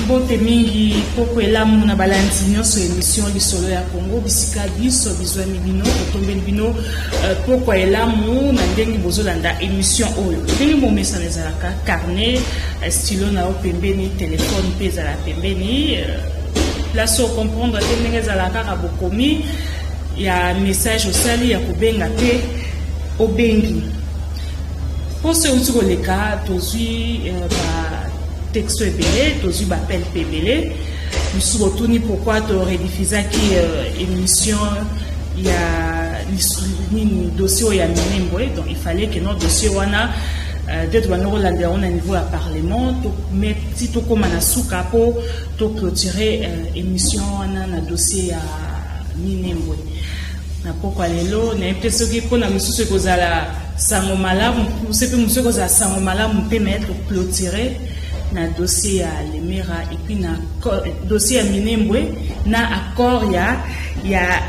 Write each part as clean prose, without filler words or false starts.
Mbote mingi, poko elamu na balandi nyonso émission Lisolo ya Congo, bisika biso bizwami bino, totombeli bino poko elamu na ndenge bozolanda émission oyo. Ndenge momesano ezalaka, carnet, stylo na yo pembeni, telefone mpe ezala pembeni, place ocomprendre te ndenge ezalaka kaka bokomi ya message osali ya kobenga te, obengi. Poso euti koleka, tozwi ba texto ebele, tozwi ba appel mpe ebele. Mosusu botuni pourquoi torediffusaki émission ya nini, dossier oyo ya Minembwe. Donc il fallait que no dossier wana nde tobanda kolandela yango na niveau ya parlement, mais ti tokóma na suka mpo toclôturer émission wana na dossier ya Minembwe. Na pokwa lelo, nayebi te soki mpona mosusu ekozala sango malamu se mpe mosusu ekozala sango malamu mpe, mais toclôturer na dossier ya Lemera et puis na dossier ya Minembwe na accord ya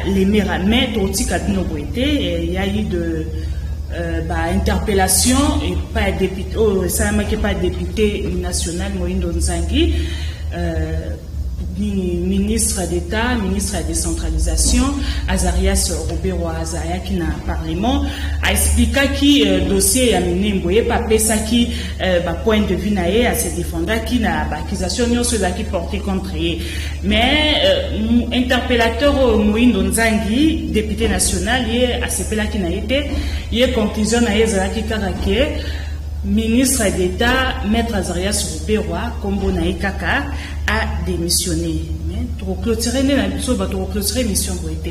Lemera. Mais totika bino boye te, ya eu de bainterpellation epai ya député oyo esalamaki epai ya député national Moyindo Nzangi, ministre d'État, ministre ya décentralisation Azarias Ruberwa. Azalaki na parlement, aexplikaki dossier ya Minembwe, ye mpe apesaki bapoint de vue na ye, ase défendaki na baaccusation nyonso ezalaki porté contre ye. Mais interpellateur oyo Moyindo Nzangi, député national, ye asepelaki na ye te. Ye conclusion na ye ezalaki kaka ke ministre d'État maître Azarias Ruberwa, nkombo na ye kaka, a démissionné. Mais tokoclôturer nde na biso bato, tokoclôturer émission boye te.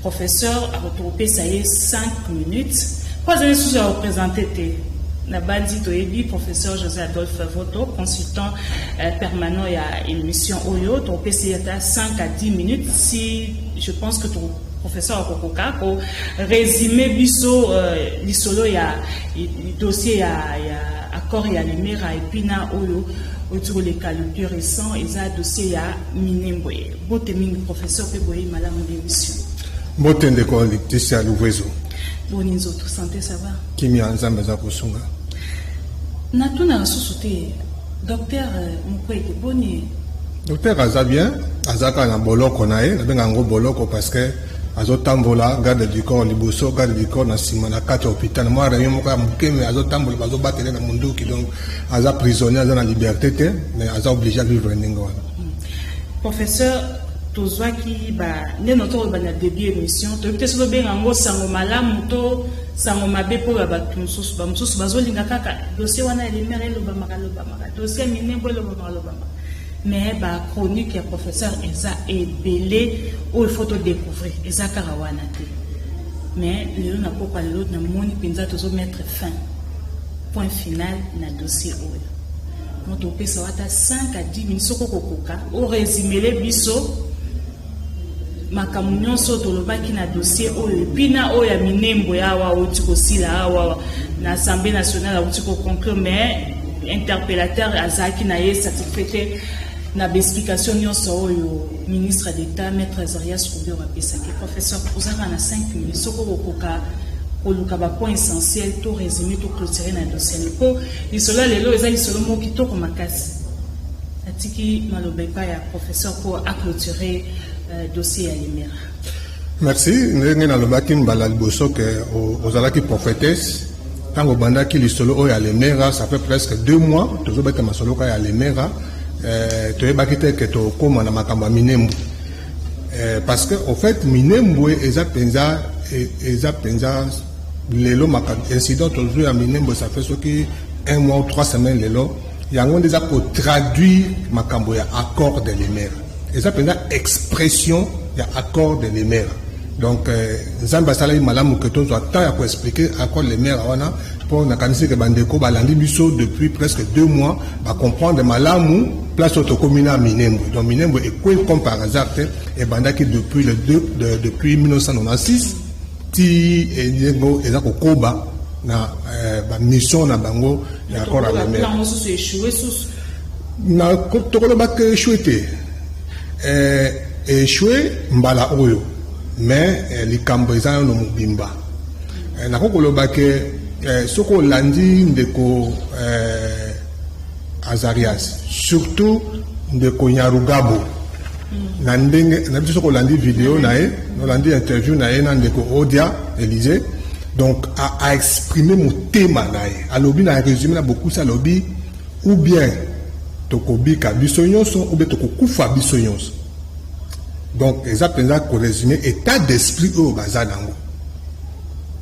Professeur akotokopesa ye 5 minutes mpo azali lisusu ya koprésente te. Na bandi toyebi professeur José Adolphe Voto, consultant permanent ya émission oyo. Tokopesa ye ata 5 à 10 minutes si je pense que professeur akokoka korésume biso lisolo ya dossier ya accord ya Lemera et puis na oyo oti koleka, le plus récent eza dossier ya Minembwe. Bote mingi, professeur, mpe boyei malamu na émission. Mbote, ndeko Leticia Luvezo. Boni nzoto, santé, ça va? Kimia, Nzambe aza kosunga. Natunaka susu te, docteur Mukwege, boni? Docteur aza bien, aza kaka na boloko na ye. Nabenga yango boloko parce que azotambola, garde du corps liboso, garde du corps na nsima, na kati ya hôpital, mwa réunion moko ya moke, mais azotambola, bazobatele na munduki. Donc aza prisonnier, aza na liberté te, mais aza obligé à vivre ndenge wana. Professeur, tozwaki ba nde no toloba na début émission, toyebi te soki obenga yango sango malamu to sango mabe mpo ya bato mosusu. Bamosusu bazolinga kaka dossier wana ya Lemera elobamaka lobamaka, dossier ya Minembwe elobamaka lobamaka, mais bachronique ya professeur eza ebele oyo faut todécouvrir, eza kaka wana te. Mais lelo, na pokwa lelo, namoni mpenza tozomettre fin, point final na dossier oyo. Mo topesa wata 5 à 10 minutes soki okokoka orésumele biso makambo nyonso tolobaki na dossier oyo et puis na oyo ya Minembwe awa auti kosila awa na Assemblée nationale, auti koconclure, mais interpellateur azalaki na ye satisfait te na baexplication nyonso oyo ministre d'État maître Azarias Ruberwa apesaki. Professeur, ozalaka na 5 minutes soki okokoka koluka bapoint essentiel to résumé, to clôturer na dossier, mpo lisolo ya lelo eza lisolo moko kitoko makasi. Atiki maloba epai ya professeur mpo aclôturer dossier ya Lemera. Merci. Ndenge nalobaki mbala liboso ke ozalaki prophétesse ntango obandaki lisolo oyo ya Lemera, ça fait presque 2 mois tozobeta masolo kaka ya Lemera. Toyebaki te ke tokóma na makambo ya Minembwe, parce que au fait Minembwe eza mpenza lelo incident tozwi ya Minembwe, ça fait soki un mois ou 3 semaines lelo. Yango nde eza kotraduire makambo ya accord de Lemera, eza mpenza expression ya accord de Lemera. Donc Nzambe asalaki malamu ke tozwa temps ya koexpliquer accord de Lemera wana, mpo nakanisi ke bandeko balandi biso depuis presque 2 mois bacomprendre malamu place oyo tokómi na Minembwe. Donc Minembwe ekwei comme par hasard te, ebandaki depuis 1996 ti ndenge eza kokoba na bamission na bango ya accord ya Lemera. Tokolobaka échoué te, échoué mbala oyo, mais likambo eza nano mobimba. Nakoki koloba ke soki olandi ndeko Azarias, surtout Ndeko Nyarugabo, na ndenge na biso, soki olandi video na ye, olandi interview na ye na ndeko Odia Élysée, donc a exprimer motema na ye. Alobi, na résumé, na bokusi, alobi: ou bien tokobika biso nyonso, ou bien tokokufa biso nyonso. Donc eza mpenza korésumer état d'esprit oyo baza nango.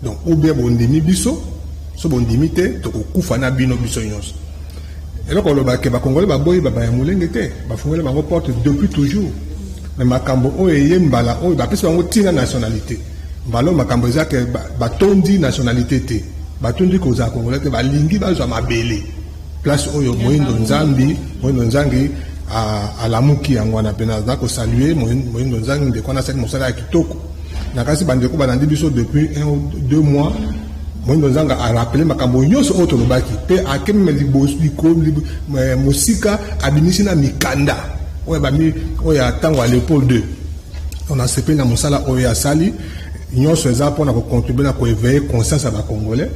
Donc ou bien bondimi biso, so bondimi te, tokokufa na bino biso nyonso. Eloko olobake, bakongole baboyi babaya molenge te, bafungoli bango porte depuis toujours. Mais makambo oyo eye mbala oyo, bapesi bango ntina nationalité. Mbala oyo makambo eza ke batondi nationalité te, batondi kozala congolais te, balingi bazwa mabele. Place oyo Moyindo Nzambi, Moyindo Nzangi alamuki yango wana mpe naza kosaluer Moyindo Nzangi, ndeko wana asali mosala ya kitoko. Na kasi bandeko balandi biso depuis 1 ou 2 mois, Moyindo Nzanga arappeler makambo nyonso oyo tolobaki mpe akememe mosika, abimisi na mikanda oyo bami oyo ya ntango ya Léopold II. On asepeli na mosala oyo asali. Nyonso eza mpona kocontribuer na koéveiller conscience ya bacongolais.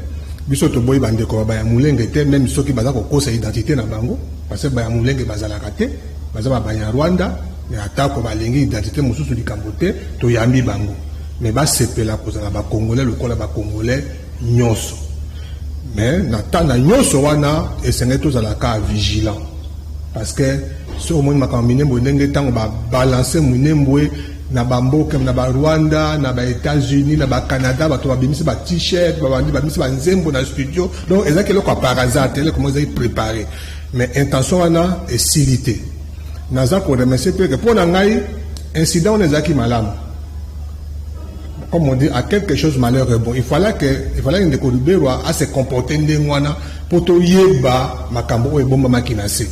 Biso toboyi bandeko baya molenge te, même soki baza kokosa identité na bango, parce que baya molenge bazalaka te, baza babanya Rwanda. Atako balingi identité mosusu, likambo te, toyambi bango, mais basepela kozala bacongolais lokola bacongolais nyonso. Mais na ntango nyonso wana, esengeli tozalaka vigilant, parce que soki omoni makambo Minembwe, ndenge ntango babalance Minembwe na bamboka, na Barwanda, na Baétats-Unis, na Bacanada, bato babimisi ba t-shirt, babandi babimisi banzembo na studio. Donc ezalaki eloko ya par hasard te, eloko moko ezalaki préparé. Mais intention wana esili te. Naza koremercier mpe ke mpo na ngai incident wana ezalaki malamu. Comme on dit, à quelque chose malheur est bon. Il fallait que ndeko Ruberwa a se comporter ndenge wana mpo toyeba makambo oyo ebombamaki na se.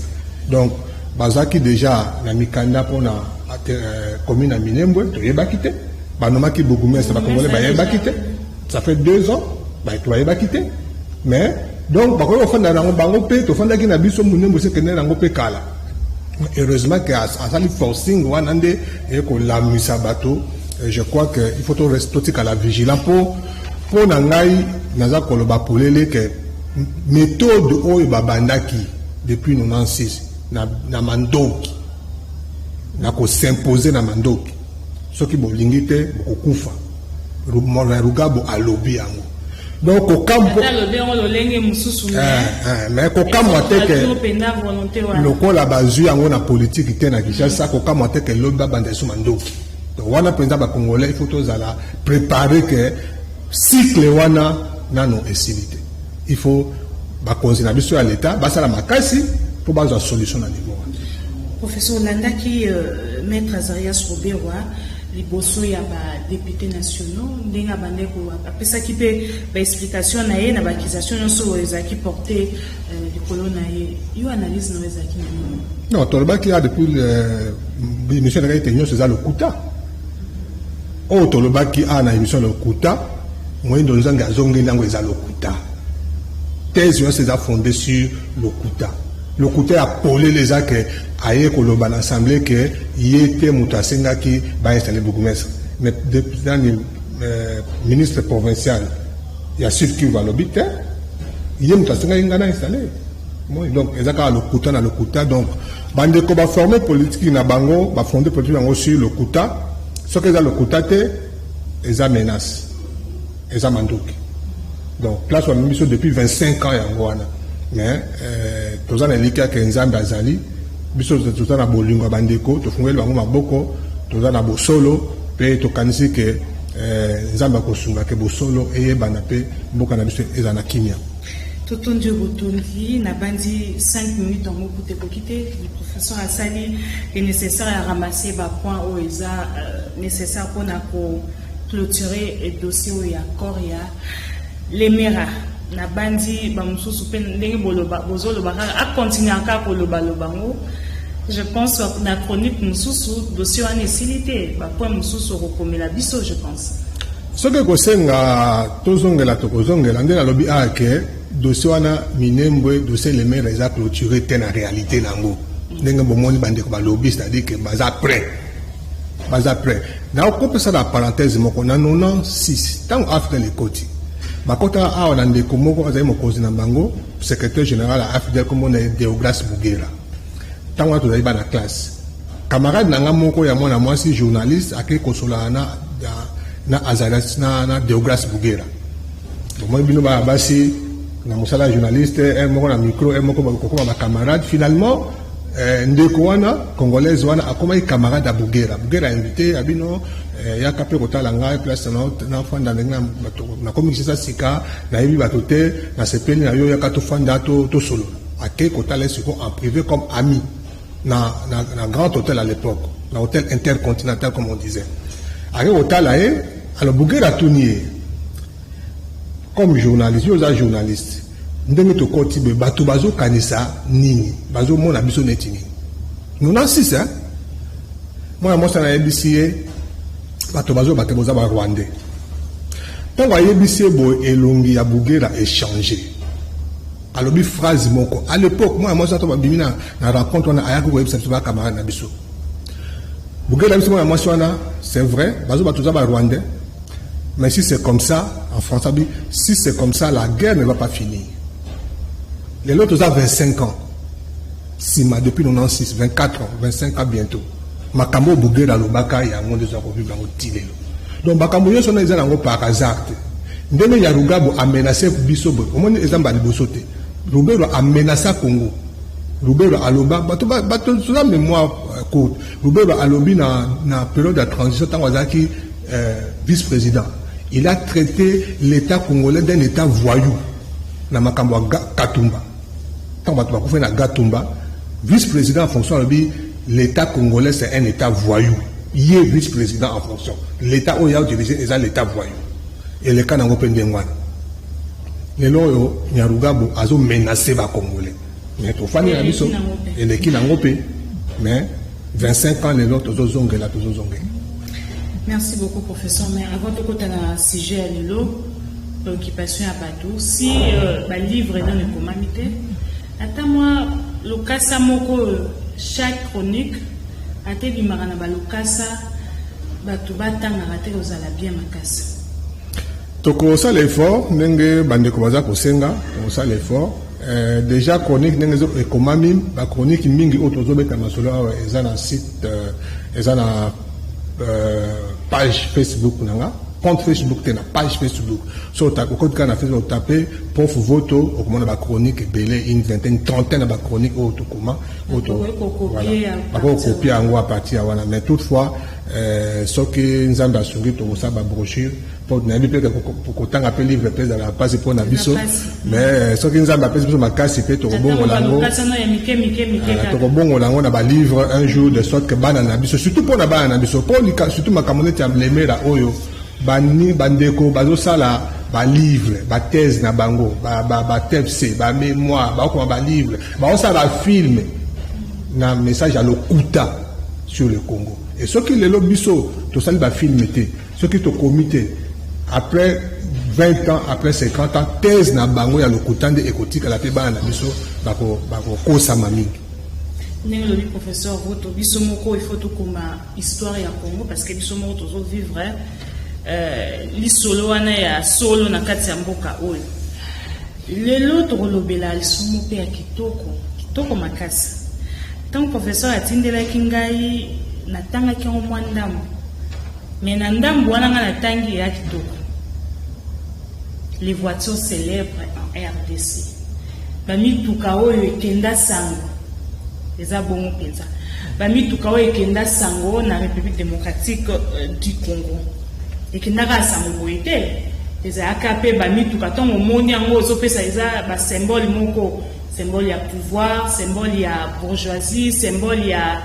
Donc bazalaki déjà na mikanda mpona commune ya Minembwe, toyebaki te. Banomaki bourgmestre, bakongolais bayebaki te. Ça fait 2 ans, bato bayebaki te. Mais donc bakoki kofanda nango bango mpe, tofandaki na biso Minembwe, sekende nango mpe kala. Heureusement ke asali forcing wana nde eye kolamwisa bato. Je crois que il faut totikala vigilant. Mpo na ngai, naza koloba polele ke méthode oyo babandaki depuis 96 na mandoki, na kos'imposer na mandoki, soki bolingi te, bokokufa. Rugabo alobi yango. Donc mais kokamwa te ke lokola bazwi yango na politike te na Kinshasa, kokamwa te ke lobi babanda esu mandoki. Donc wana mpenza, bacongolais, il faut tozala préparé ke cycle wana nano esili te. Il faut bakonzi na biso ya l'État basala makasi mpo bazwa solution na niveau wana. Professeur, olandaki maître Azarias Ruberwa liboso ya badéputés nationaux, ndenge abandaki apesaki mpe baexplication na ye na baaccusation nyonso oyo ezalaki porté likolo na ye. Yo, analyse na yo ezalaki na nini? Non, tolobaki ya depuis émission na ngai ete nyonso eza lokuta. Oyo tolobaki awa na émission, lokuta. Moyindo Nzangi azongeli yango, eza lokuta. Thèse nyonso eza fondé sur lokuta, lokuta ya polele. Eza ke aye koloba na assemblée ke ye te moto asengaki bainstaller bourgmestre, mais nani, ministre provincial ya Sud Kivu alobi te, ye moto asengaki ngai na installe. Donc eza kaka lokuta na lokuta. Donc bandeko baforme politique na bango, bafonde politique yango sur lokuta. Soki eza lokuta te, eza menace, eza mandoki. Donc place bamemi biso depuis 25 ans, yango wana. Mais toza na elikya ke Nzambe azali biso, toza na bolingo ya bandeko, tofungoli bango maboko, toza na bosolo mpe tokanisi ke Nzambe akosunga ke bosolo eyebana mpe mboka na biso eza na kimia. Totondi oyo botondi. Nabandi 5 minutes yango kuta ekoki te. Le professeur asali le nécessaire ya ramasser bapoint oyo eza nécessaire mpona koclôturer dossier oyo ya accord ya Lemera. Nabandi bamosusu mpe ndenge bozoloba kaka, acontinue kaka kolobaloba yango. Je pense na chronique mosusu, dossier wana esili te, bapoint mosusu okokomela biso, je pense. Soki ekosenga tozongela, tokozongela. Nde nalobi awa ke dossier wana Minembwe, dossier Lemera, eza clôturé te na réalité nango. Ndenge bomoni bandeko balobi, c'est-à-dire ke baza prêt, baza prêt. Nakopesa na parenthèse moko: na 96, ntango AFDL ekoti, bakota awa na ndeko moko azali mokonzi na bango, secrétaire général ya AFDL, komona Deogras Bugera. Ntango wana tozali bana classe, camarade na nga moko ya mwana mwasi journaliste akei kosolana na Azarias na Deogras Bugera. Bomoni bino bana basi na mosala ya journaliste, un moko na micro, un moko kokoma bacamarade. Finalement ndeko wana congolaise wana akomaki camarade ya Bugera. Bugera invité ya bino yaka mpe kotala ngai place nafanda, ndenge nakomi Kinshasa sika, nayebi bato te, nasepeli na yo, yaka tofanda, tosolola. Akei kotala ye siko en privé comme ami na Grand Hôtel à l'époque, na Hôtel Intercontinental comme on disait. Akei kotala ye. Alors Bugera atuni ye comme journaliste: yo oza journaliste, ndenge tokoti boye, bato bazokanisa nini? Bazomona biso neti nini? 96, hein? Mwana mwasi nayebisi ye: bato bazoba te, boza Barwandais. Ntango ayebisi ye boye, elongi ya Bugera echanger. Alobi phrase moko à l'époque. Mwana mwasi ato babimi na rencontre wana, ayaki koyebisa biso bacamarade na biso. Bugera biso mwana mwasi wana: c'est vrai, bazoba toza Barwandais, mais si c'est comme ça, en français, si c'est comme ça, la guerre ne va pas finir. Lelo toza 25 ans nsima, depuis 96, 24 ans, 25 ans bientôt. Makambo oyo Bugera alobaka, yango nde eza kovivre yango ti lelo. Donc makambo nyonso wana eza nango par hasard te. Ndenge ya Rugabo amenace biso boye, omoni, eza mbala liboso te. Ruberwa amenaça Congo. Ruberwa aloba, bato toza mémoire courte. Ruberwa alobi na période ya transition, ntango azalaki vice président, il a traité l'État congolais d'un État voyou na makambo ya Katumba. Ntango bato bakufi na Gatumba, vice président en fonction alobi: l'État congolais, c'est un État voyou. Ye vice président en fonction, l'État oyo adirige eza l'État voyou. Eleka nango mpe ndenge wana. Lelo oyo Nyarugabo azomenace Bacongolais, mais tofandi na biso, eleki nango mpe, mais 25 ans lelo tozozongela, tozozongela. Merci beaucoup, professeur. Mais avant tokota na sujet ya lelo, préoccupation ya bato, si balivre nano ekomami te, ata mwa lokasa moko, chaque chronique ata ebimaka na balokasa, bato batangaka te, kozala bien makasi. Tokosala effort ndenge bandeko baza kosenga, tokosala effort. Déjà chronique ndenge ekomami, bachronique mingi oyo tozobeta masolo awa eza na site, eza na page Facebook na nga, compte Facebook te, na page Facebook. So okoti kaka na Facebook, otape Prof Voto, okomona bachronique ebele, une vingtaine, trentaine na bachronique oyo tokoma, bakoki yango à partir ya wana. Mais toutefois, soki Nzambe asungi, tokosala babrochure, mpo nayebi mpe kotanga mpe livre mpe ezalaka mpasi mpo na biso. Mais soki Nzambe apesi biso makasi mpe, tokobongola yango, tokobongola yango na balivre un jour, de sorte que bana na biso, surtout mpo na bana na biso, mpo surtout makambo neti ya Lemera oyo, bandeko bazosala balivre, bathèse na bango, baTFC, bamémoire, bakokoma balivre, baosala bafilm na message ya lokuta sur le Congo. Et soki lelo biso tosali bafilm te, soki tokomi te, après 20 ans, après 50 ans, thèse na bango ya lokuta nde ekotikala, mpe bana na biso bakokosama mingi. Ndenge olobi, professeur Voto, biso moko il faut tokoma histoire ya Congo, parce que biso moko tozovivre lisolo wana ya solo na kati ya mboka oyo. Lelo tokolobela lisumu mpe ya kitoko, kitoko makasi. Ntango professeur atindelaki ngai, natangaki yango mwa ndambo, mais na ndambo wana ngai natangi eya kitoko: les voitures célèbres en RDC, bamituka oyo ekenda sango. Eza bongo mpenza, bamituka oyo ekenda sango na République démocratique du Congo. Ekendaka sango boye te, ezalaka mpe bamituka, ntango omoni yango, ozopesa, eza basymbole moko, symbole ya pouvoir, symbole ya bourgeoisie, symbole ya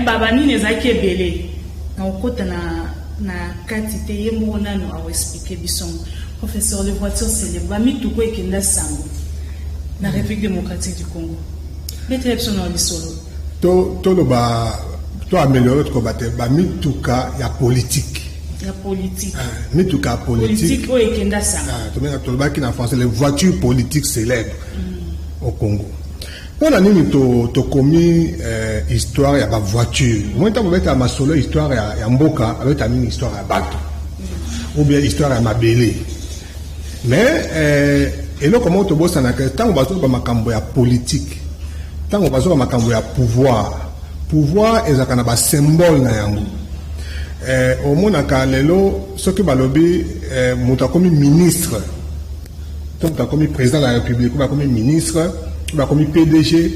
babanini, ezalaki ebele. Na kokota na kati te, ye moko nano akoexpliquer biso. Professeur, les voitures célèbres, bamituka oyo ekenda sango na République démocratique du Congo, betela biso na lisolo. Toloba, to améliorer, tokoba te, bamituka ya politique. Ya politique. Mituka ya politique. Oyo ekenda sango. Tolobaki na français: les voitures politiques célèbres au Congo. Mpona nini tokomi histoire ya bavoiture? Moi, ntango babetaka masolo histoire ya mboka, babetaka mingi histoire ya bato ou bien histoire ya mabele. Mais eloko moko tobosanaka, ntango bazoloba makambo ya politique, Ntango bazoka makambo ya pouvoir, pouvoir ezalaka na basymbole na yango. Omonaka lelo soki balobi moto akomi ministre to moto akomi président de la République, oyo bakomi ministre, oyo bakomi PDG,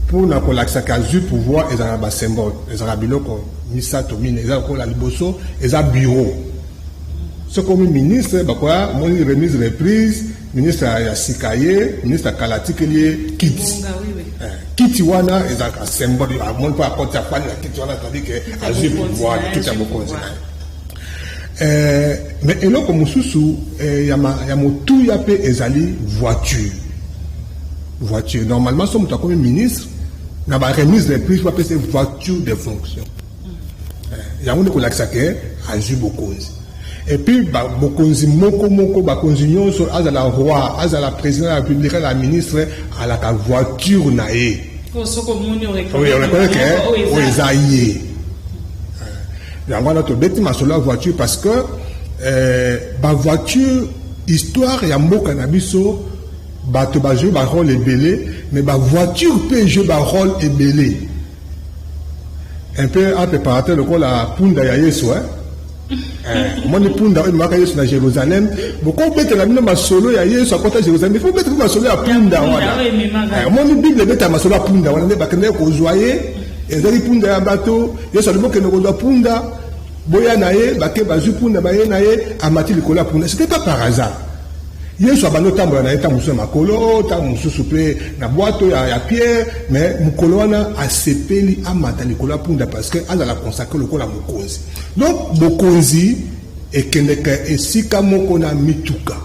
mpona kolakisaka azwi pouvoir, ezalaka na basymbole. Ezalaka biloko misato, mine. Eza lokola liboso eza bureau. Soki omi ministre, bakoya, omoni remise reprise, ministre ya sika ye, ministre ya kala atikeli ye kiti. Kiti wana ezalaka symbole. Amoni mpo akoti, afandi na kiti wana, c'est-à-dire que azwi pouvoir, kiti ya bokonzi na ye. Mais eloko mosusu ya motuya mpe ezali voiture. Voiture, normalement, so moto akomi ministre, na baremise reprise bapesa voiture de fonction. Yango nde kolakisa ke azwi bokonzi. Et puis bokonzi moko moko, bakonzi nyonso, azala roi, azala président de la République, azala ministre, alaka voiture na ye. Oreconnaître ke oyo eza ye. Yango wana tobeti masolo ya voiture, parce que bavoiture, histoire ya mboka na biso, bato bazwi barole ebele, mais bavoiture mpe ejouer barole ebele. Un peu entre parenthèse, lokola punda ya Yesu, omoni punda oyo ememaka Yesu na Jérusalem. Bokobetela bino masolo ya Yesu akota Jérusalem, il faut betela masolo ya punda wana. Omoni Bible ebetela masolo ya punda wana nde bakendaki kozwa ye. Ezali punda ya bato. Yesu alobi: "Bokende kozwa punda, boya na ye." Bake, bazwi punda, baye na ye, amati likolo ya punda. C'était pas par hasard. Yesu abandi otambola na ye, ntango mosusu na makolo, ntango mosusu mpe na bwato ya Pierre, mais mokolo wana asepeli amata likolo ya punda parce que azala consacré lokola mokonzi. Donc bokonzi ekendeka esika moko na mituka.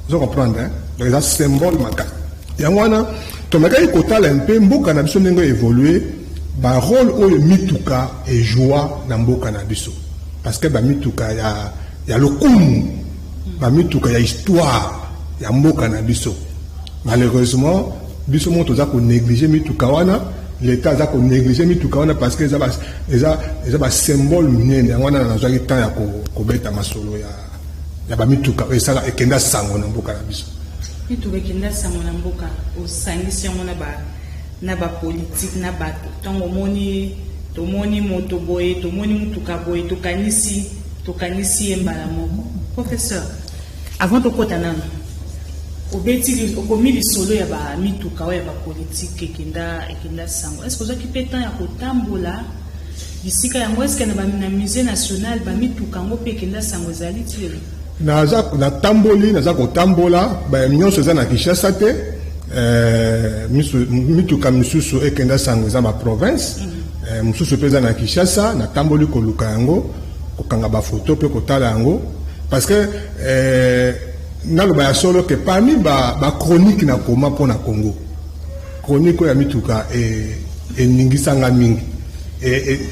Ozo comprendre, hein? Donc eza symbole makasi. Yango wana tomekaki kotala mpe mboka na biso ndenge évolue, barole oyo mituka ejouer na mboka na biso, parce que bamituka ya lokumu, bamituka ya histoire ya mboka na biso, malheureusement biso moko toza konégliger mituka wana. L'État aza konégliger mituka wana parce que eza basymbole minene. Yango wana nazwaki temps ya kobeta masolo ya bamituka oyo esala ekenda sango na mboka na biso. Mituka ekenda sango na mboka, osangisi yango na bapolitike, na bato. Ntango omoni, tomoni moto boye, tomoni mutuka boye, tokanisi ye mbala moko. Professeur, avant tokɔta nano, obeti, okomi lisolo ya bamituka oyo ya bapolitike ekenda sango. Est ce que ozwaki mpe temps ya kotambola bisika yango? Est ce que na Musée national bamituka yango mpe ekenda sango ezali ti lelo? Naza natamboli, naza kotambola. Nyonso eza na Kinshasa te. Mituka misusu ekenda sango eza baprovince, mosusu mpe eza na Kinshasa. Natamboli koluka yango, kokanga bafoto mpe kotala yango, parce que naloba ya solo ke parmi bachronique ba nakoma mpo na Congo, chronique oyo ya mituka eningisanga mingi,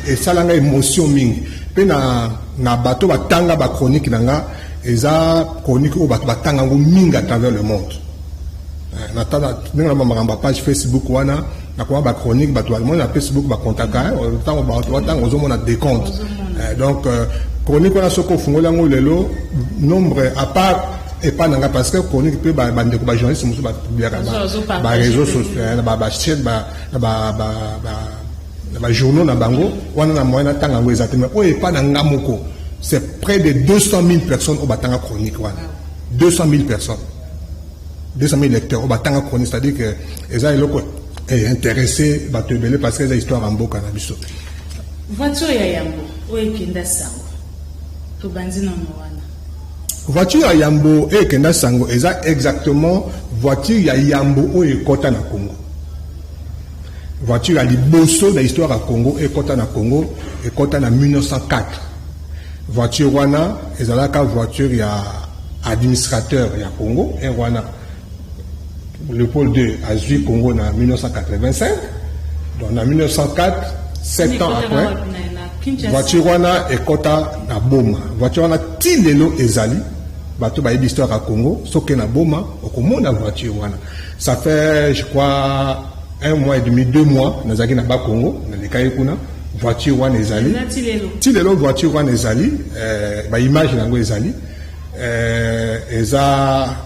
esalanga émotion mingi mpe na bato batanga bachronique na nga. Eza chronique oyo bato batanga yango mingi à travers le monde. Ndenge na makambo ya page Facebook wana, nakoma bachronique, bato bamoni na Facebook, bakontaka ntango bato batanga, ozomona décompte. Donc chronique wana, soki ofungoli yango lelo, nombre à part epa na nga, parce que chronique mpe bandeko bajournaliste mosusu bapubliaka baréseau sociaux, bachaîne, na bajournaux na bango wana, na moyen natanga yango eza te. Mais oyo epa na nga moko, c'est près de 200 000 personnes oyo batanga chronique wana. 200 000 personnes, 200 000 lecteurs oyo batanga chronique, c'est-à-dire que eza eloko intéressé bato ebele, parce que eza histoire ya mboka na biso. Voiture ya yambo oyo ekenda sango, tobandi nano wana. Voiture ya yambo oyo ekenda sango eza exactement voiture ya yambo oyo ekɔta na Congo. Voiture ya liboso na histoire ya Congo ekɔta na Congo, ekɔta na 1904. Voiture wana ezalaka voiture ya administrateur ya Congo ere wana. Léopold II azwi Congo na 1985, donc na 1904, 7 ans après, voiture wana ekɔta na Boma. Voiture wana ti lelo ezali. Bato bayebi histoire ya Congo, soki na Boma okomona voiture wana. Ça fait, je crois, un mois et demi, 2 mois, nazalaki na Bakongo, nalekaki kuna, voiture wana ezali ti lelo. Voiture wana ezali, baimage na yango ezali, eza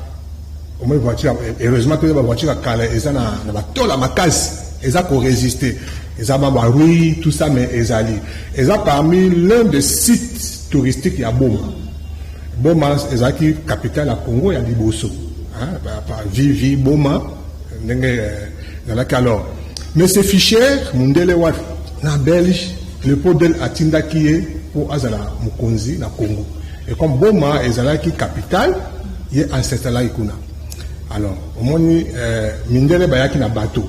Omoni voiture, heureusement toza bavoiture ya kala, eza na batola makasi, eza korésister, eza ba barouille, tout ça, mais ezali, eza parmi l'un des sites touristiques ya Boma. Boma ezalaki capitale ya Congo ya liboso, vivi Boma ndenge ezalaki. Alors, monsieur Fischer, mundele wana na Belge Léopold II atindaki ye mpo azala mokonzi na Congo, et comme Boma ezalaki capitale, ye ancestral kuna. Alors omoni, mindele bayaki na bateau.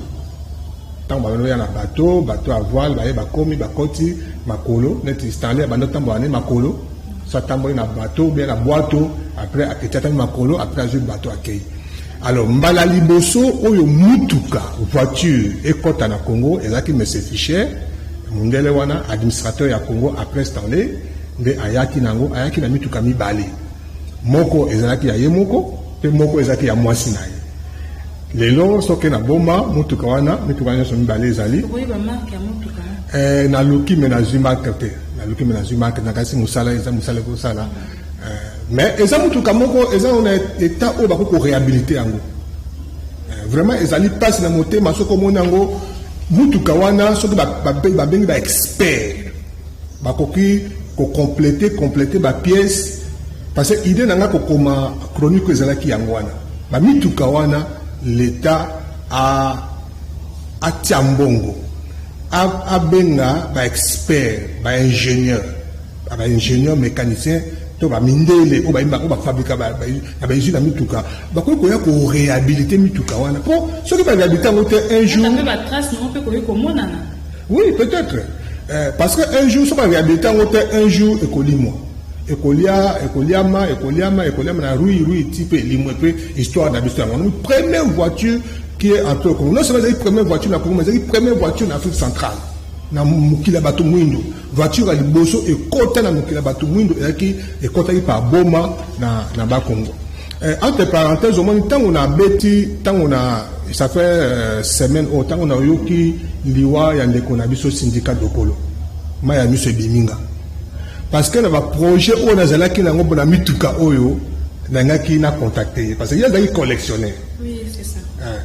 Ntango babandi na bateau, bateau à voile, baye, bakomi, bakoti makolo, neti Stanley abandi otambola ne makolo. So atamboli na bateau bien na bwato, après aketi, atami makolo, après azwi bateau, akei. Alors mbala liboso oyo mutuka, voiture ekɔta na Congo, ezalaki monsieur Fischer, mundele wana, administrateur ya Congo après Stanley, nde ayaki nango. Ayaki na mituka mibale: moko ezalaki ya ye moko, mpe moko ezalaki ya mwasi na ye. Lelo soki na Boma, mutuka wana, mituka nyonso mibale ezali. Naluki me nazwi marque te, naluki me nazwi marque. Nakasi mosala eza mosala ekosala, mais eza mutuka moko eza na état oyo bakoki koréhabiliter yango. Vraiment ezali mpasi na motema soki omoni yango, mutuka wana. Soki babengi baexpert, bakoki kocompléter, compléter bapièce, parce que idée na nga kokoma chronique ezalaki yango wana. Bamituka wana, l'État atia mbongo, abenga baexpert, baingénieur, baingénieur mécanicien to bamindele oyo bayembaka, oyo bafabrika na bausine ya mituka, bakoki koya koréhabiliter mituka wana, mpo soki baréhabiliter yango te, un jour oui, peut-être, parce que un jour, soki baréhabiliter yango te, un jour ekolimwa, ekolia, ekoliama, ekoliama, ekoliama na rouille, rouille ti mpe elimwe, mpe histoire na biso yango. Première voiture qui est entrée au Congo, non seulement ezalaki première voiture na Congo, mais ezalaki première voiture na Afrique centrale, na mokili ya bato mwindo. Voiture ya liboso ekɔta na mokili ya bato mwindo ezalaki, ekɔtaki par Boma na Bakongo. Entre parenthèse, omoni ntango nabeti, ntango na, ça fait semaine oyo, ntango nayoki liwa ya ndeko na biso Sindika Dokolo, mai ya miso ebiminga, parce que na baprojet oyo nazalaki nango mpona mituka oyo, nangaki na contacter ye, parce que ye azalaki collectionnaire. Oui, c'est ça.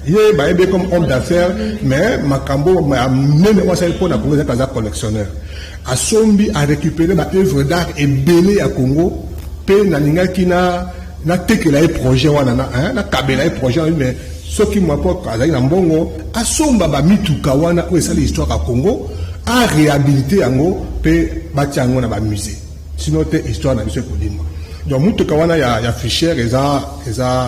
Ye bayebi comme homme d'affaires, mais makambo ya monene oyo asali mpona Congo ezalaki aza collectionneur. Asombi, arécupéré baœuvre d'art ebele ya Congo, mpe nalingaki na natekela ye projet wana, nakabela ye projet wana. Mais soki mwa mpo azalaki na mbongo, asomba bamituka wana oyo esali histoire ya Congo, aréhabiliter yango mpe batia yango na bamusée. Sinon te, histoire na biso ekolimwa. Donc mutuka wana ya Fischer eza,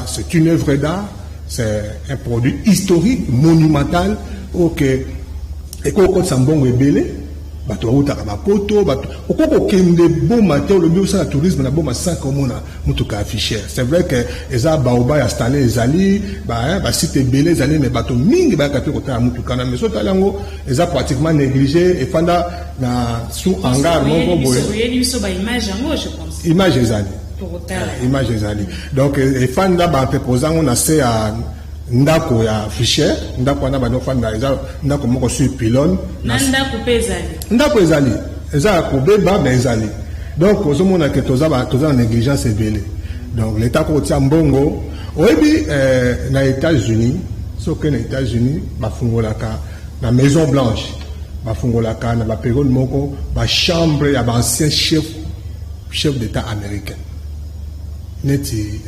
c'est une œuvre d'art, c'est un produit historique monumental oyo ke ekoki kokotisa mbongo ebele. Bato bautaka bapoto, bato okoki kokende Boma te, olobi osala tourisme na Boma sans komona motuka ya Fischer. C'est vrai que eza baoba ya Stanley, ezali basite ebele ezali, mais bato mingi bayaka mpe kotala motuka na. Mais so otali yango, eza pratiquement négligé, efanda na sous hangar moko boye. Image ezali, image ezali. Donc efanda, baentrepose yango na se ya ndako ya Fischer. Ndako wana bandi ofanda, eza ndako moko sur pylône. Ndako mpe ezali. Ndako ezali, eza ya kobeba, mais ezali. Donc ozomona ke toza na négligence ebele. Donc l'État kotia mbongo. Oyebi, na États-Unis, soki na États-Unis bafungolaka na Maison Blanche, bafungolaka na bapériode moko bachambre ya baancien chef d'État américain, neti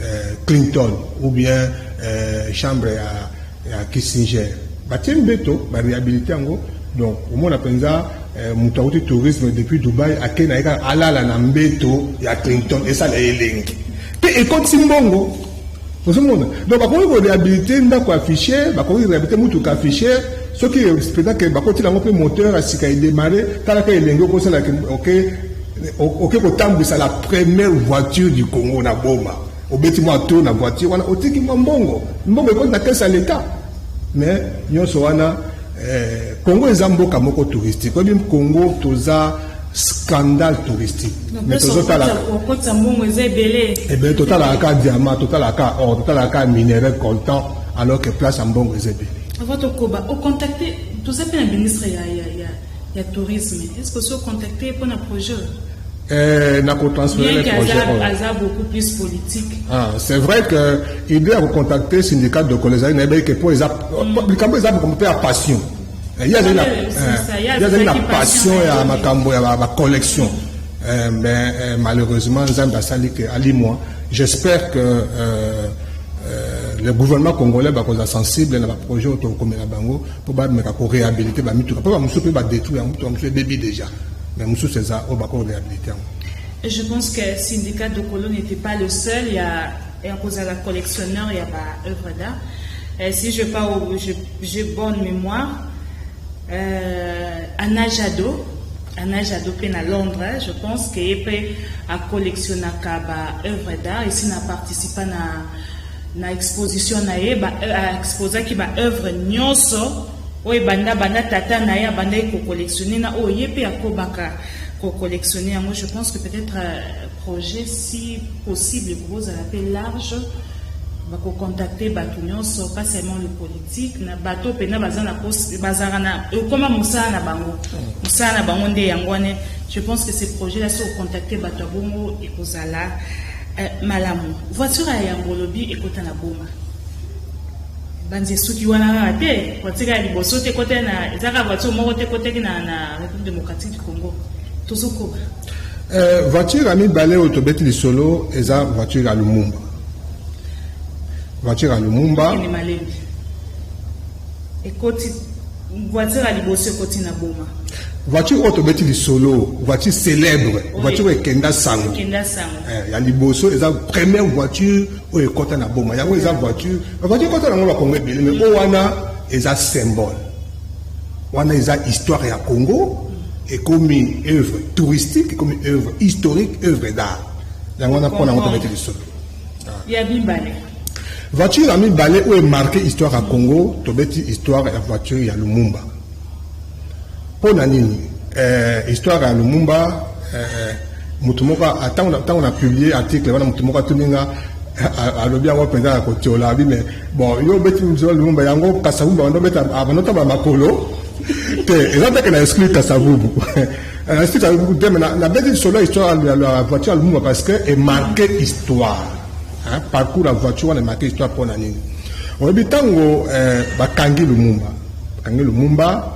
Clinton ou bien chambre ya Kissinger, batie mbeto, baréhabiliter yango. Donc omona mpenza, moto akuti tourisme depuis Dubai, akei na ye kaka, alala na mbeto ya Clinton, esala elengi mpe ekotisi mbongo. Ozomona, donc bakoki koréhabiliter ndako ya Fischer, bakoki réhabiliter mutuka ya Fischer. Soki mpenza ke bakotila yango mpe moteur ya sika, edémarrer, talaka elengi okosalaka oke kotambwisa la première voiture du Congo na Boma. Obeti mwa tour na voiture wana, otiki mwa mbongo, mbongo ekoti na caisse ya l'État. Mais nyonso wana, Congo eza mboka moko touristique. Oyebi, Congo toza scandale touristique. Mais tozotala mbongo eza ebele. Ebele. Totalaka ka diamant, totalaka or, totalaka minerai, coltan, alors que place ya mbongo eza ebele. Avant tokoba, ocontacte, toza mpe na ministre ya tourisme, est ce que osi ocontacte mpona projet? Na kotransférer le projet oyo aza beaucoup plus politique. Ah, c'est vrai que idée ya kocontacter Sindika Dokolo ezali, nayebaki ke mpo eza likambo, eza makambo mpe ya passion. Ye azali na passion ya makambo ya bacollection, mais malheureusement Nzambe asali ke alimwa. J'espère que le gouvernement congolais bakozala sensible na baprojet oyo tokomela bango mpo bameka koréhabiliter bamituka, mpo bamosusu mpe badétruire yango, mituka mosusu ebebi déjà, mais mosusu eza oyo bakoréhabiliter yango. Je pense que Sindika Dokolo n'était pas le seul. Il y a, il y a collectionneur, il y a ba œuvre d'art. Si je pas, j'ai bonne mémoire, Anna Jadot, Anna Jadot pe na Londres, je pense que ye pe acollectionnaka ba œuvre d'art. Ici na participa na exposition na ye, ba exposaki ba œuvre nyonso oyo ebanda banda tata na ye abandaki kocollectionner na oyo ye mpe akobaka kocollectionner yango. Je pense que peut-être projet, si possible, ekozala mpe large, bakocontacter bato nyonso, pas seulement le politique, na bato mpena baza na bazalaka na ekoma mosala na bango, mosala na bango nde yango wana. Je pense que ce projet là, so ocontacter bato ya bongo, ekozala malamu. Voiture ya yango olobi ekota na Boma, banzi esuki wana kaka te. Voiture ya liboso te ekota na, eza kaka voiture moko te ekotaki na République démocratique du Congo. Tozokoba. Voiture ya mibale oyo tobeti lisolo eza voiture ya Lumumba, voiture ya Lumumba. Ekende malembe. Ekoti, voiture ya liboso ekoti na Boma. Voiture oyo tobeti lisolo, voiture célèbre, voiture oyo ekenda sango. Ekenda sango. Ya liboso eza première voiture oyo ekɔta na Boma. Yango eza voiture, voiture ekɔta nango bakongo ebele, mais oyo wana eza symbole, wana eza histoire ya Congo. Ekomi œuvre touristique, ekomi œuvre historique, œuvre d'art. Yango wana mpo nango tobeti lisolo. Ya mibale. Voiture ya mibale oyo emarquer histoire ya Congo, tobeti histoire ya voiture ya Lumumba. Mpo na nini histoire ya Lumumba? Moto moko, ntango na publier article wana, moto moko atuni nga, alobi yango mpenza ya kotiola abi: "Mais bon, yo obeti nzela Lumumba, yango Kasavubu bandotambola makolo te?" Eza teke na exclure Kasavubu, exclure Kasavubu te, mais nabeti lisolo ya histoire ya voiture ya Lumumba parce que emarquer histoire, hein, parcours ya voiture wana emarquer histoire. Mpo na nini? Oyebi, ntango bakangi Lumumba, bakangi Lumumba,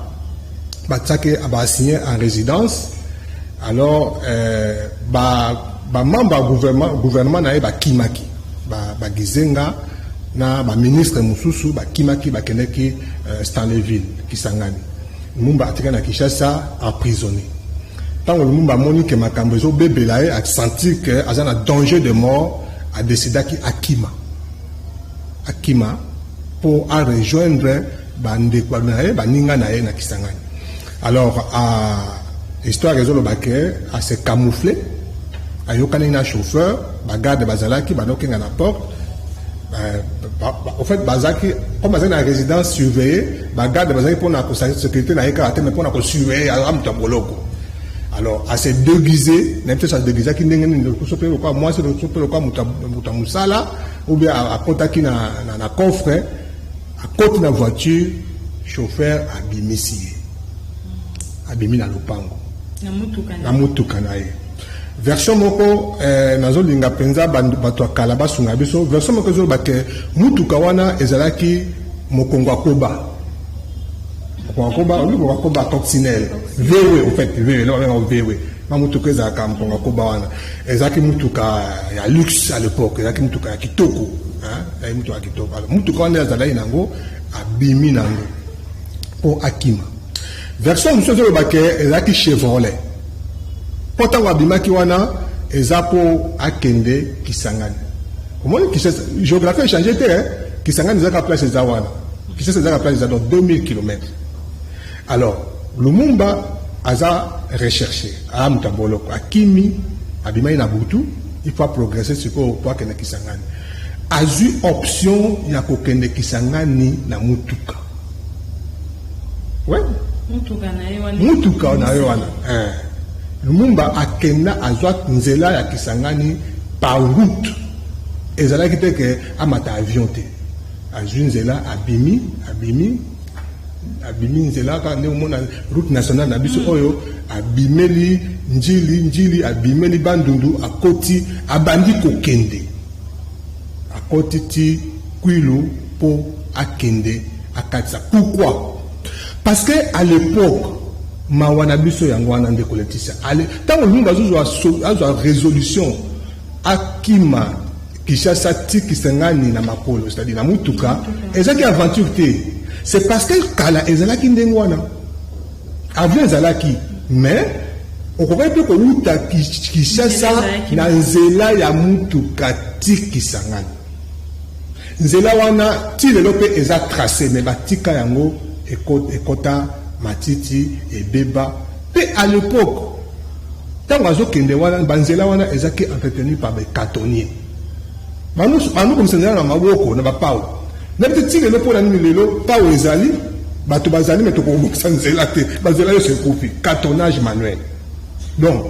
batiaki, baassigné en résidence. Alors bamembre ya gouvernement na ye bakimaki, bagizenga na baministre mosusu bakimaki, bakendeki Stanleyville, Kisangani. Lumumba atikali na Kinshasa emprisonné. Ntango Lumumba amoni ke makambo ezobebela ye, asentir ke aza na danger de mort, adécidaki akima, akima mpo arejoindre bandeko na ye, baninga na ye na Kisangani. Alors histoire ezoloba ke ase camoufler, ayokani na chauffeur, bagarde bazalaki banokenga na porte. Au fait, bazalaki, comme bazalaki na résidence surveillée, bagarde bazalaki mpona sécurité na ye kaka te, mais mpona kosurveiller, aza moto ya boloko. Alors ase déguisé, nayebi te so adéguisaki ndenge nini, so mpe lokola mwasi, so mpe lokola moto ya mosala, ou bien akɔtaki na coffre, akɔti na voiture, chauffeur abimisi ye, abimi na lopango. Na motuka na ye. Version moko, nazolinga mpenza bato ya kala basunga biso. Version moko ezoloba ke mutuka wana ezalaki mokongo akoba, mokongo akoba, obi mokongo akoba, Coccinelle VW, au fait VW, no babenga VW. Ma mutuka ezalaka mokongo akoba wana ezalaki mutuka ya luxe à l'époque, ezalaki mutuka ya kitoko, ezalaki mutuka ya kitoko. Alors mutuka wana azalaki nango, abimi nango mpo akima. Version mosusu ezoloba ke ezalaki Chevrolet, mpo ntango abimaki wana eza mpo akende Kisangani. Omoni, géographie echanger te. Kisangani ezalaka place eza wana, Kinshasa ezalaka place eza, donc 2000 km. Alors Lumumba aza recherché, aya moto ya boloko, akimi, abimaki na butu, il faut progresser sikoyo mpo akende Kisangani. Azwi option ya kokende Kisangani na mutuka, ouais. Mutuka na ye wana. Mutuka na ye wana. Lumumba akenda, azwa nzela ya Kisangani par route. Ezalaki te ke amata avion te. Azwi nzela, abimi, abimi. Abimi nzela kaka ndenge omona route nationale na biso oyo, abimeli Njili, Njili abimeli Bandundu, akoti, abandi kokende, akoti ti Kwilu mpo akende akatisa. Pourquoi? Parce que à l'époque, mawa na biso yango wana, ndeko Leticia, ntango Lumumba azozwa azwa résolution akima Kinshasa ti Kisangani na makolo, c'est-à-dire na mutuka, ezalaki aventure te. C'est parce que kala ezalaki ndenge wana. Avion ezalaki, mais okokaki mpe kowuta Kinshasa na nzela ya mutuka ti Kisangani. Nzela wana ti lelo mpe eza tracé, mais batika yango ekota matiti, ebeba. Mpe à l'époque, ntango azokende wana, banzela wana ezalaki entretenu par bacantonnier, banokomisa nzela na maboko na bapau. Nayebi te ti lelo mpona nini. Lelo pau ezali, bato bazali, me tokobongisa nzela te, banzela nyonso ekufi, cartonnage manuel. Donc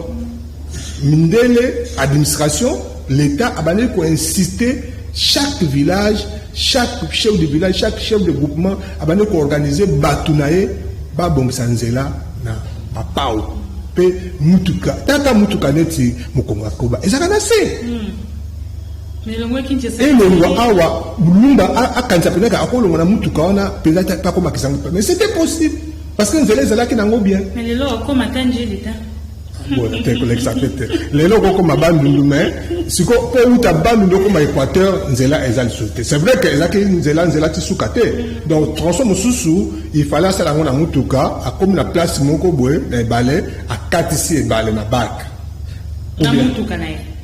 mindele, administration, l'État abandaki koinsiste, chaque village, chaque chef de village, chaque chef de groupement abandaki koorganize bato na ye babongisa nzela na bapau. Mpe mutuka, tata mutuka neti mokongo akoba ezalaka na se. Elongwa awa, Lumumba akanisa mpenza akolongwa na mutuka wana mpenza mpe akomakisa yango, mais c'était possible parce que nzela ezalaki nango bien. Te, kolekisa mpe te. Lelo okokoma Bandundu, mais siko mpo outa Bandundu okoma Équateur, nzela eza lisusu te. C'est vrai que ezalaki nzela, nzela ti suka te. Donc tronçon mosusu, il fallait asala yango na mutuka. Akomi na place moko boye na ebale, akatisi ebale na barque.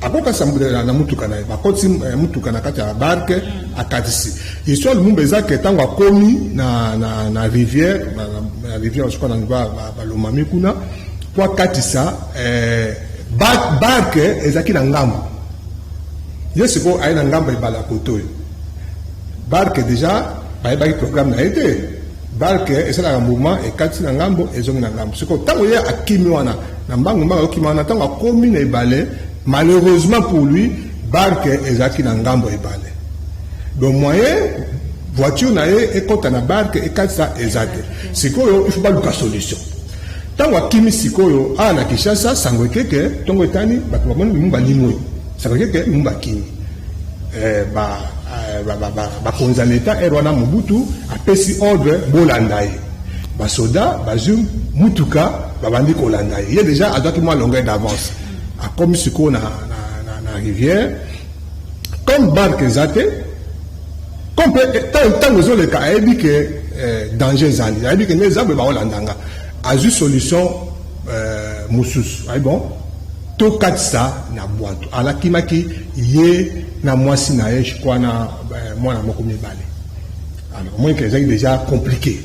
Akokatisa na mutuka na ye, bakotisi mutuka na kati ya barque, akatisi. Histoire Lumumba eza ke ntango akomi na rivière, na rivière soka na balomami kuna po akatisa, barque ezalaki na ngambo. Ye sikoyo aye na ngambo ebale ya kote oyo. Barque déjà bayebaki programme na ye te. Barque esalaka mouvement, ekatisi na ngambo, ezongi na ngambo. Sikoyo ntango ye akimi wana na mbangu mbangu, akokima wana, ntango akomi na ebale, malheureusement pour lui, barque ezalaki na ngambo ebale. Donc moyen voiture na ye ekɔta na barque ekatisa eza te. Sikoyo il faut baluka solution. Ntango akimi sikoyo awa na Kinshasa, sango ekeke, ntongo etani, bato bamoni Lumumba limwe. Sango ekeke Lumumba akimi. Bakonzi ya leta ere wana, Mobutu apesi ordre bolanda ye. Basoda bazwi mutuka, babandi kolanda ye. Ye déjà azwaki mwa longueur d'avance. Akomi sikoyo na rivière, comme barque eza te, comme mpe ntango ezoleka, ayebi ke danger ezali, ayebi ke nde eza boye, baolanda nga. Azwi solution mosusu, ayi bon, tokatisa na bwato. Alakimaki ye na mwasi na ye, je crois na mwana moko mibale. Alors omoni ke ezalaki déjà compliqué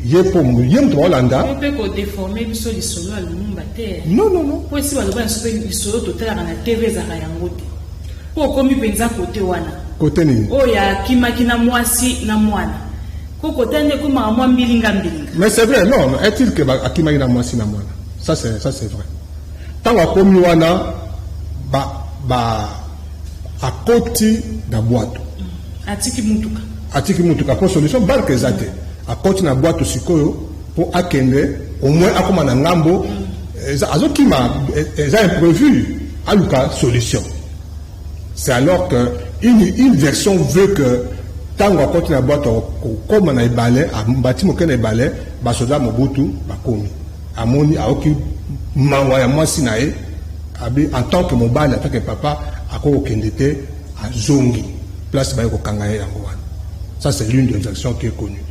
ye mpo ye moto baolanda. Mpe kodéforme biso lisolo ya Lumumba te. Non, non, non. Po esi baloba na biso mpe, lisolo totalaka na TV ezalaka yango te, mpo okomi mpenza kote wana. Kote nini? Oyo akimaki na mwasi na mwana, ko kote nde ekomaka mwa mbilinga mbilinga. Mais c'est vrai, non, est-il que akimaki na mwasi na mwana, ça c'est vrai. Ntango akomi wana, ba akoti na bwato. Atiki mutuka. Atiki mutuka mpo solution barque eza te. Akoti na bwato sikoyo mpo akende au moins akóma na ngambo. Azokima, eza imprévu, aluka solution. C'est alors que une version veut que ntango akoti na bwato kokóma na ebale, bati moke na ebale, basoda Mobutu bakomi, amoni, aoki mawa ya mwasi na ye, abi en tant que mobali, en tant que papa, akoki kokende te, azongi. Place baye kokanga ye yango wana. Ça, c'est l'une des versions qui est connue.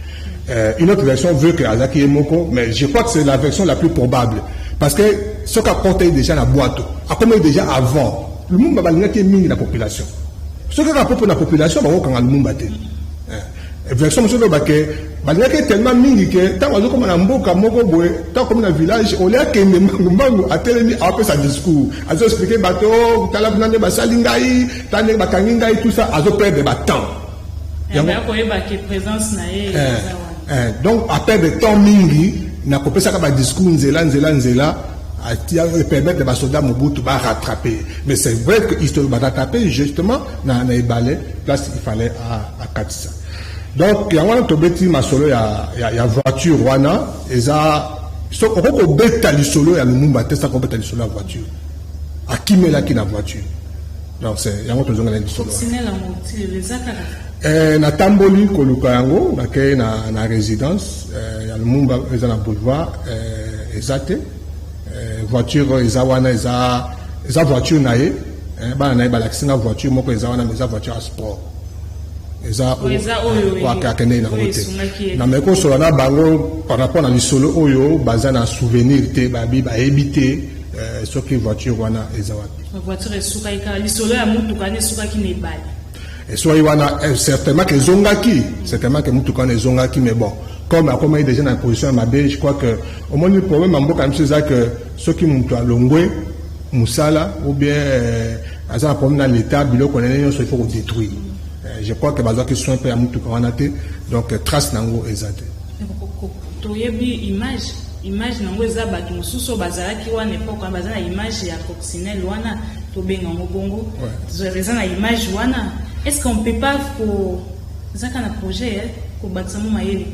Une autre version veut que azalaki ye moko, mais je crois que c'est la version la plus probable, parce que soki akota déjà na bwato, akomi déjà avant. Lumumba balingaki ye mingi na population. Soki kaka popo na population, bakokanga Lumumba te. Version mosusu oloba ke balingaki tellement mingi ke ntango azokoma na mboka moko boye, ntango akomi na village, olie akende mbangu mbangu, atelemi, aopesa discours, azoexplike bato: "Tala kuna nde basali ngai, tala ndenge bakangi ngai", tout ça, azoperdre batemps. Donc aperdre temps mingi na kopesaka badiscours nzela nzela nzela, permettre basoda Mobutu barattraper. Mais c'est vrai que histoire, barattraper justement na ebale, place il fallait akatisa. Donc yango wana tobeti masolo ya voiture wana. Eza so okoki kobeta lisolo ya Lumumba te saka kobeta lisolo ya voiture. Akimelaki na voiture. Donc c'est yango tozongela lisolo. Coccinelle yango ti lelo eza kaka? Natamboli koluka yango, nakei na résidence ya Lumumba, eza na boulevard, eza te. Voiture oyo eza wana eza voiture na ye. Bana na ye balakisi nga voiture moko eza wana, mais eza voiture ya sport, eza Oyo eza oyo akendeki nango oyo te. Esungaki ye. Na meki kosola na bango par rapport na lisolo oyo, baza na souvenir te, babi bayebi te soki voiture wana eza wapi. Voiture esukaki kaka, lisolo ya motuka wana esukaki na ebale. Eswaki wana, certainement ke ezongaki, certainement ke mutuka wana ezongaki. Mais bon, comme akomaki déjà na position ya mabe, je crois que omoni problème ya mboka na biso eza que soki moto alongwe mosala ou bien aza na problème na l'état, biloko nene nyonso il faut kodétruire. Je crois que bazwaki soin mpe ya mutuka wana te, donc trace nango eza te. Toyebi image nango eza bato mosusu oyo bazalaki wana époque wana, baza na image ya coccinelle wana, tobenga yango bongo. Eza na image wana. Est ce qu'on peut pas ko eza kaka na projet kobakisa mo mayele,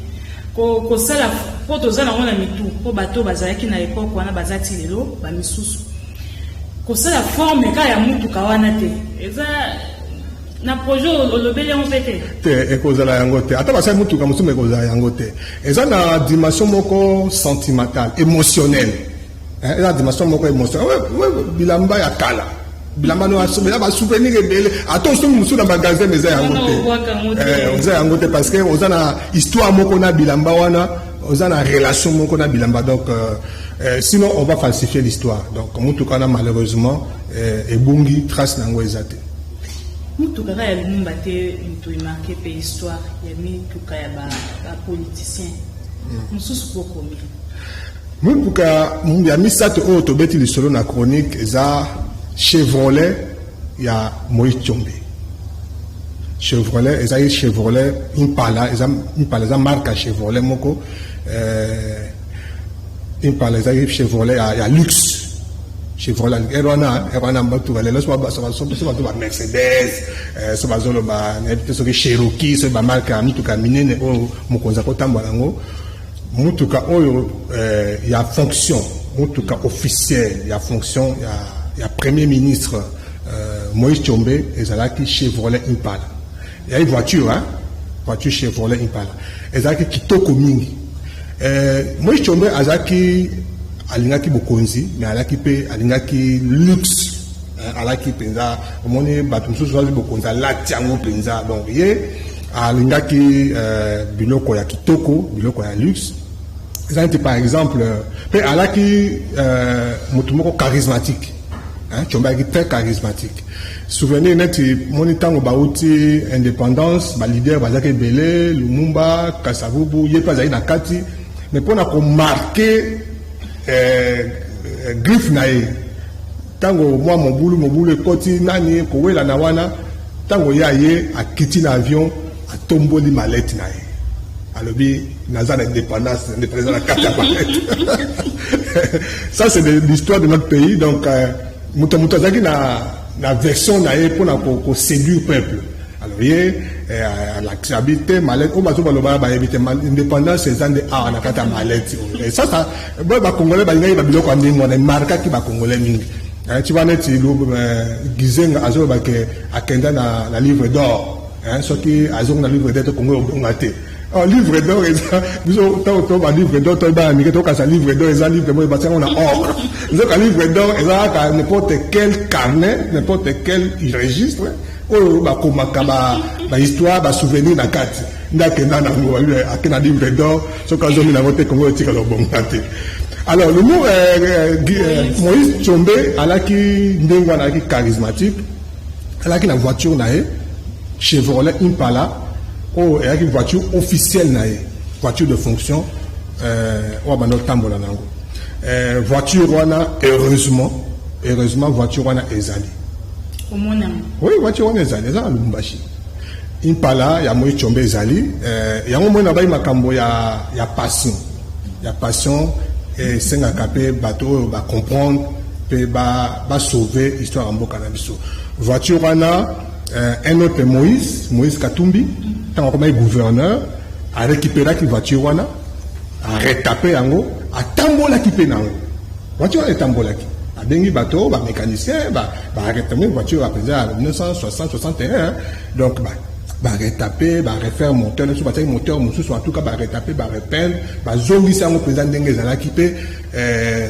kosala mpo toza nango na mitu, mpo bato bazalaki na époque wana baza ti lelo, bamisusu kosala forme kaka ya mutuka wana te? Eza na projet, olobeli yango mpe te? Te, ekozala yango te. Ata basali mutuka mosusu, ekozala yango te. Eza na dimension moko sentimentale, émotionnelle. Eza na dimension moko émotionnelle. Bilamba ya kala, bilamba no eza basouvenir ebele. Ata osombi mosusu na magasin, eza yango te, oza yango te, parce que oza na histoire moko na bilamba wana, oza na relation moko na bilamba. Donc sinon on va falsifier l'histoire. Donc mutuka wana, malheureusement, ebungi, trace nango eza te. Mutuka kaka ya Lumumba te moto emarquer mpe histoire ya mituka ya bapoliticien mosusu po komi. Mutuka ya misato oyo tobeti lisolo na chronique eza Chevrolet ya Moïse Tshombe. Chevrolet ezali Chevrolet Impala. Eza Impala, eza marque ya Chevrolet moko. Impala ezali Chevrolet ya luxe. Chevrolet ere wana batuka lelo so bato ba Mercedes, so bazoloba, nayebi te soki Cherokee, soki bamarque ya mituka minene oyo mokonzi akotambola yango. Mutuka oyo ya fonction, mutuka officielle ya fonction ya premier ministre Moïse Tshombe ezalaki Chevrolet Impala. Eyaki voiture, hein? Voiture Chevrolet Impala ezalaki kitoko mingi. Moïse Tshombe azalaki, alingaki bokonzi, mais alaki mpe alingaki luxe. Alaki mpenza, omoni bato mosusu bazwi bokonzi, alati yango mpenza. Donc ye alingaki biloko ya kitoko, biloko ya luxe. Eza neti par exemple mpe alaki motu moko charismatique, hein. Tshombe alaki très charismatique. Souvenir neti moni ntango bauti indépendance, baleader bazalaki ebele, Lumumba, Kasavubu, ye mpe azalaki na kati. Mais mpona komarquer griffe na ye, ntango mwa mobulu mobulu ekoti, nani kowelana wana, ntango ye aye, akiti na avion, atomboli mallette na ye, alobi: "Naza na indépendance, indépendance na kati ya mallette." Ça, c'est l'histoire de notre pays. Donc moto azalaki na version na ye mpona koséduire peuple. Alors ye alakisi abi te mallette oyo bazo baloba, bayebi te indépendance eza nde awa na kati ya mallette oyo. Et ça boye bacongolais balingaki babiloko ya ndenge wana, emarquaki bacongolais mingi. Tu vois, neti Gizenga azoloba ke akenda na livre d'or, soki azongi na livre d'or te, Kongo obonga te. Oh, livre d'or eza biso ntango to ba livre d'or toyeba ya mike, tokasa livre d'or eza livre moko batiango na or. Nzoka livre d'or eza kaka n'importe quel carnet, n'importe quel registre oyo bakomaka bahistoire, basouvenir na kati. Nde akenda nango, ake na livre d'or, soki azongi nango te, Kongo etikala obonga te. Alors le mot Moïse Tshombe alaki ndenge wana, alaki charismatique, alaki na voiture na ye Chevrolet Impala oyo eyaki voiture officielle na ye, voiture de fonction oyo abanda kotambola nango. Voiture wana, heureusement, heureusement, voiture wana ezali. Omonango? Oui, voiture wana ezali, eza na Lubumbashi. Impala ya Moïse Tshombe ezali. Yango moi nabai makambo ya passion, ya passion esengaka mpe bato oyo bacomprendre mpe basauve histoire ya mboka na biso. Voiture wana, un autre Moïse, Moïse Katumbi. Ntango akomaki gouverneur, arécupéraki voiture wana, aretape yango, atambolaki mpe nango. Voiture wana etambolaki, abengi bato, bamécanicien, baretape voiture mpenza ya 1960 61. Donc baretape, barefaire moteur nyonso, batiaki moteur mosusu. En tout cas, baretape, barepeindre, bazongisi yango mpenza ndenge ezalaki. Mpe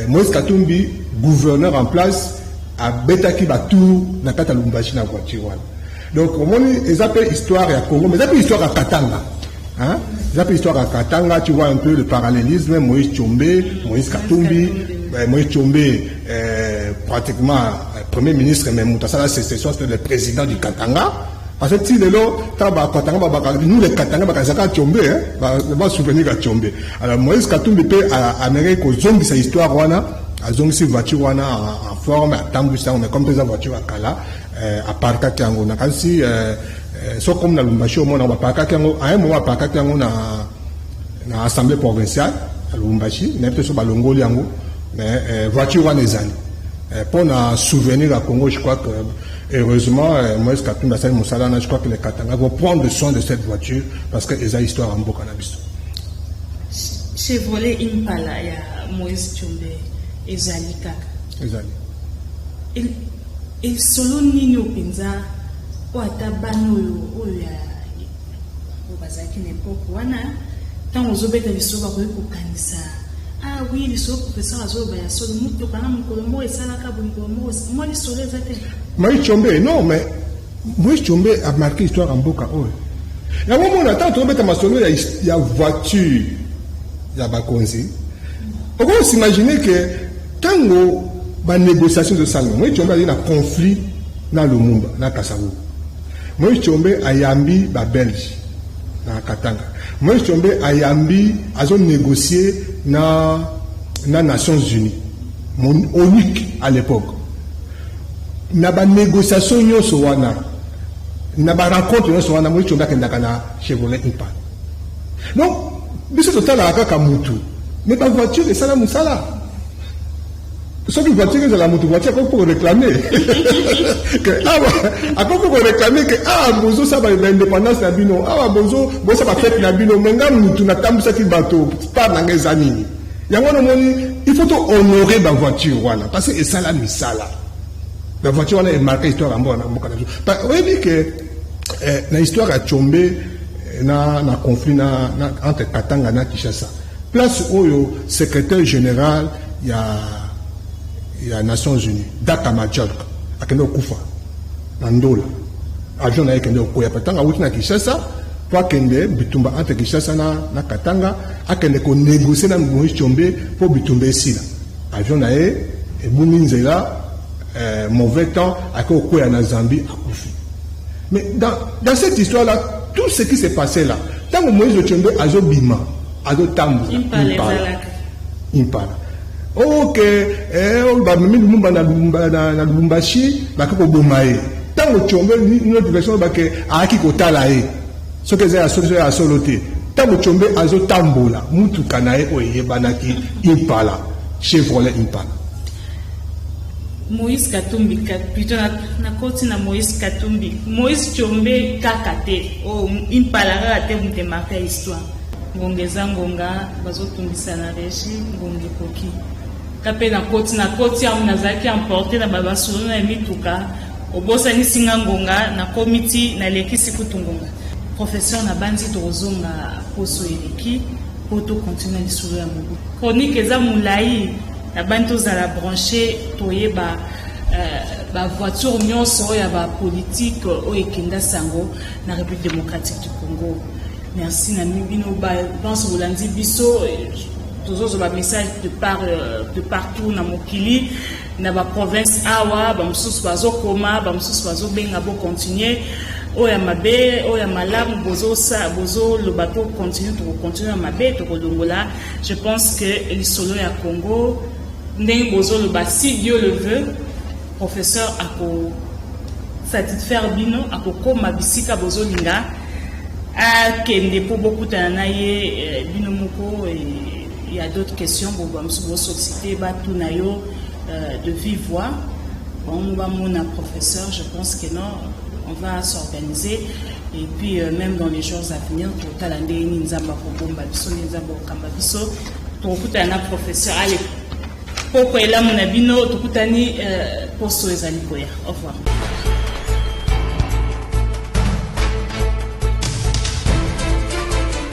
Moïse Katumbi, gouverneur en place, abetaki batour na kati ya Lubumbashi na voiture wana. Donc omoni, eza mpe histoire ya Congo, mais eza mpe histoire ya Katanga, hein? Eza mpe histoire ya Katanga. Tu vois un peu le parallélisme: Moïse Tshombe, Moïse Katumbi. Moïse Tshombe, pratiquement premier ministre, mais moto asala sécession, c'était le président du Katanga, parce que ti lelo, ntango bakatanga babaka, nous les Katanga, bakazaka Tshombe, basouvenir ya Tshombe. Alors Moïse Katumbi mpe amekaki kozongisa histoire wana, azongisi voiture wana en forme, atambwisi yango. Mais comme mpe eza voiture ya kala, aparkaki yango. Nakanisi so comme na Lubumbashi, omona baparkaki yango à un moment, baparkaki yango na assemblée provinciale ya Lubumbashi. Nayebi te so balongoli yango, mais voiture wana ezali mpo na souvenir ya Congo. Je crois que heureusement, Moïse Katumbi asali mosala wana. Je crois que les Katanga vont prendre soin de cette voiture, parce que eza histoire ya mboka na biso. Chevrolet Impala ya Moïse Tshombe ezali kaka? Ezali. Esolo nini mpenza oyo ata bana oyo ya oyo bazalaki na époque wana, ntango ozobeta lisolo, bakoki kokanisa: "Ah oui, lisolo professeur azoloba ya solo, motuka na mokolo moko esalaka boye, mokolo moko"? Mwa lisolo eza te? Moïse Tshombe, non, mais Moïse Tshombe a marqué histoire ya mboka oyo. Yango mona, ntango tozobeta masolo ya voiture ya bakonzi, okoki s'imaginer que ntango banégociation ezosalema, Moïse Tshombe azali na conflit na Lumumba na Kasavubu. Moïse Tshombe ayambi Babelge na Katanga. Moïse Tshombe ayambi, azonégocie na Nations Unies, ONUC à l'époque. Na banégociation nyonso wana, na barencontre nyonso wana, Moïse Tshombe akendaka na Chevrolet Impala. Donc biso totalaka kaka mutu, mais bavoiture esala mosala. Soki voiture ezala motu, voiture akoki mpo koréclame ke awa, akoki mpo koréclame ke awa bozosala baindépendance na bino, awa bozosala bafête na bino, mais nga mutu natambwisaki bato, part na nga eza nini? Yango wana omoni, il faut tohonorer bavoiture wana, parce que esala misala. Bavoiture wana emarqué histoire ya mboka na mboka na biso. Oyebi ke na histoire ya Tshombe na conflit na entre Katanga na Kinshasa, place oyo secrétaire général ya Nations Unies, Dag Hammarskjöld, akende kokufa na Ndola, avion na ye ekende kokwea. Pa ntango awuti na Kinshasa mpo akende bitumba entre Kinshasa na Katanga, akende konégocie na Moïse Tshombe mpo bitumba esila, avion na ye ebungi nzela, mauvais temps, ake kokwea na Zambie, akufi. Mais dans cette histoire là, tout ce qui s'est passé là, ntango Moïse Tshombe azobima, azotambola Impala. Impala. Ok, bamemi Lumumba na Lubumbashi, bake koboma ye. Ntango Tshombe, une autre version, bake ayaki kotala ye, soki eza ya solo, ya solo te. Ntango Tshombe azotambola, mutuka na ye oyo eyebanaki, Impala, Chevrolet Impala. Moïse Katumbi, plutôt nakoti na Moïse Katumbi, Moïse Tshombe kaka te, oyo Impala kaka te moto emarquer histoire. Ngonga eza ngonga, bazotungisa na régie, ngonga ekoki ka mpe nakoti yango. Nazalaki emporté na babasolo na mituka, obosanisi nga ngonga, nakomi ti nalekisi kutu ngonga. Professeur, nabandi tokozonga poso eleki mpo tocontinue lisolo ya mobu. Chronique eza molai, nabandi tozala branché, toyeba bavoiture nyonso oyo ya bapolitike oyo ekenda sango na République démocratique du Congo. Merci na bino banso bolandi biso. Tozozwa bamessage de partout na mokili, na baprovince awa, bamosusu bazokoma, bamosusu bazobenga. Bocontinue, oyo ya mabe, oyo ya malamu, bozoloba, tocontinue, tokocontinue na mabe, tokolongola. Je pense que lisolo ya Congo, ndenge bozoloba, si Dieu le veut, professeur ako satisfaire bino, akokóma bisika bozolinga akende mpo bokutana na ye bino moko. Il y a d'autres questions bamosusu bosollicite, batuna yo de vive voix. Bon, bamona professeur, je pense que non, on va s'organiser. Et puis même dans les jours à venir, totala ndenge nini Nzambe akobomba biso, nde Nzambe akokamba biso. Tokokutana na professeur. Ale, poko elamu na bino. Tokutani poso ezali koya. Au revoir.